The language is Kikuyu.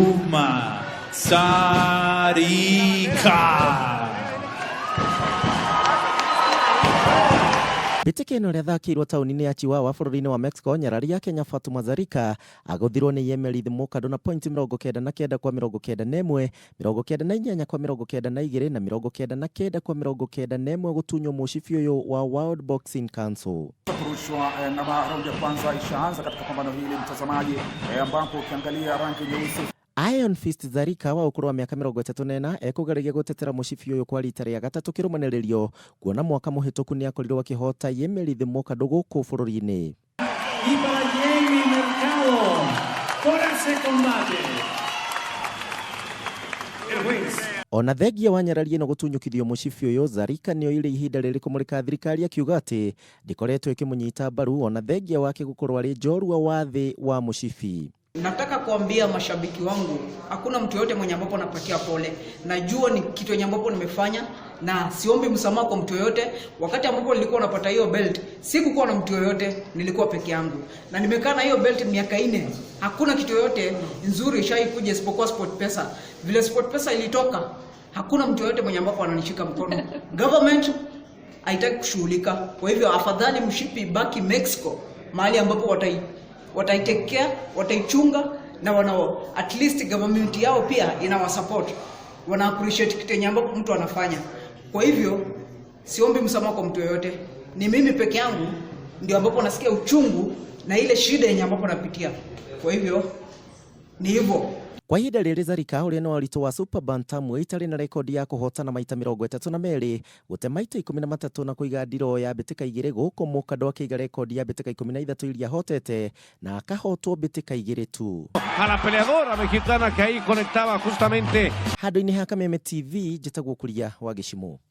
Uma Sarika. Mbĩtĩka ĩno ĩrĩa ĩthakĩirwo taũni-inĩ ya Chihuahua bũrũri-inĩ wa Mexico, nyarari ya Kenya Fatuma Zarika agũthirwo nĩ Yemelith Mukado na pointi 99 kwa 91, 98 kwa 92 na 99 kwa 91 gũtunywo mũcibi ũyũ wa World Boxing Council. Kurushwa eh, na raundi ya kwanza ishaanza katika pambano hili mtazamaji, eh, ambapo ukiangalia rangi nyeusi Iron Fist Zarika wa ũkũrũ wa mĩaka 34 ekũgereria gũtetera mũcibi ũyũ kwa rita rĩa gatatũ kĩrũmanĩrĩrio kuona mwaka mũhĩtũku nĩakorirwo akĩhota Yemelith Mukado gũkũ bũrũri-inĩ. Y para Jamie Mercado por ese combate. El juez. Ona thengia wa nyarari ĩno gũtunyũkithio mũcibi ũyũ, Zarika nĩoire ihinda rĩrĩ kũmũrĩka thirikari akiuga atĩ ndĩkoretwo ĩkĩmũnyita mbaru ona thengia wake gũkorwo arĩ njorua wa thĩ wa mũcibi. Nataka kuambia mashabiki wangu, hakuna mtu yoyote mwenye ambapo napatia pole. Najua ni kitu yenye ambapo nimefanya na siombi msamaha kwa mtu yoyote. Wakati ambapo nilikuwa napata hiyo belt, sikukuwa na mtu yoyote, nilikuwa peke yangu, na nimekaa na hiyo belt miaka 4. Hakuna kitu yoyote nzuri ishaikuja isipokuwa Sport Pesa. Vile Sport Pesa ilitoka, hakuna mtu yoyote mwenye ambapo ananishika mkono. Government haitaki kushughulika. Kwa hivyo afadhali mshipi baki Mexico, mahali ambapo wataitekea, wataichunga na wana at least government yao pia inawasupport, wana appreciate kitu yenye ambapo mtu anafanya. Kwa hivyo siombi msamaha kwa mtu yoyote, ni mimi peke yangu ndio ambapo nasikia uchungu na ile shida yenye ambapo napitia. Kwa hivyo ni hivyo. Kwa ihinda rĩrĩ Zarika ũrĩa nĩ wa ũritũ wa super bantamweight arĩ na rekondi ya kũhotana maita 32, gũte maita 13 na kũiga ndiroo ya mbĩtĩka 2 gũkũ Mũkando akĩiga rekondi ya mbĩtĩka 13 iria ahotete na akahotwo mbĩtĩka 2 tu. A la peleadora mexicana que ahí conectaba justamente Handũ-inĩ ha Kameme TV njĩtagwo Kuria wa Gĩcimũ.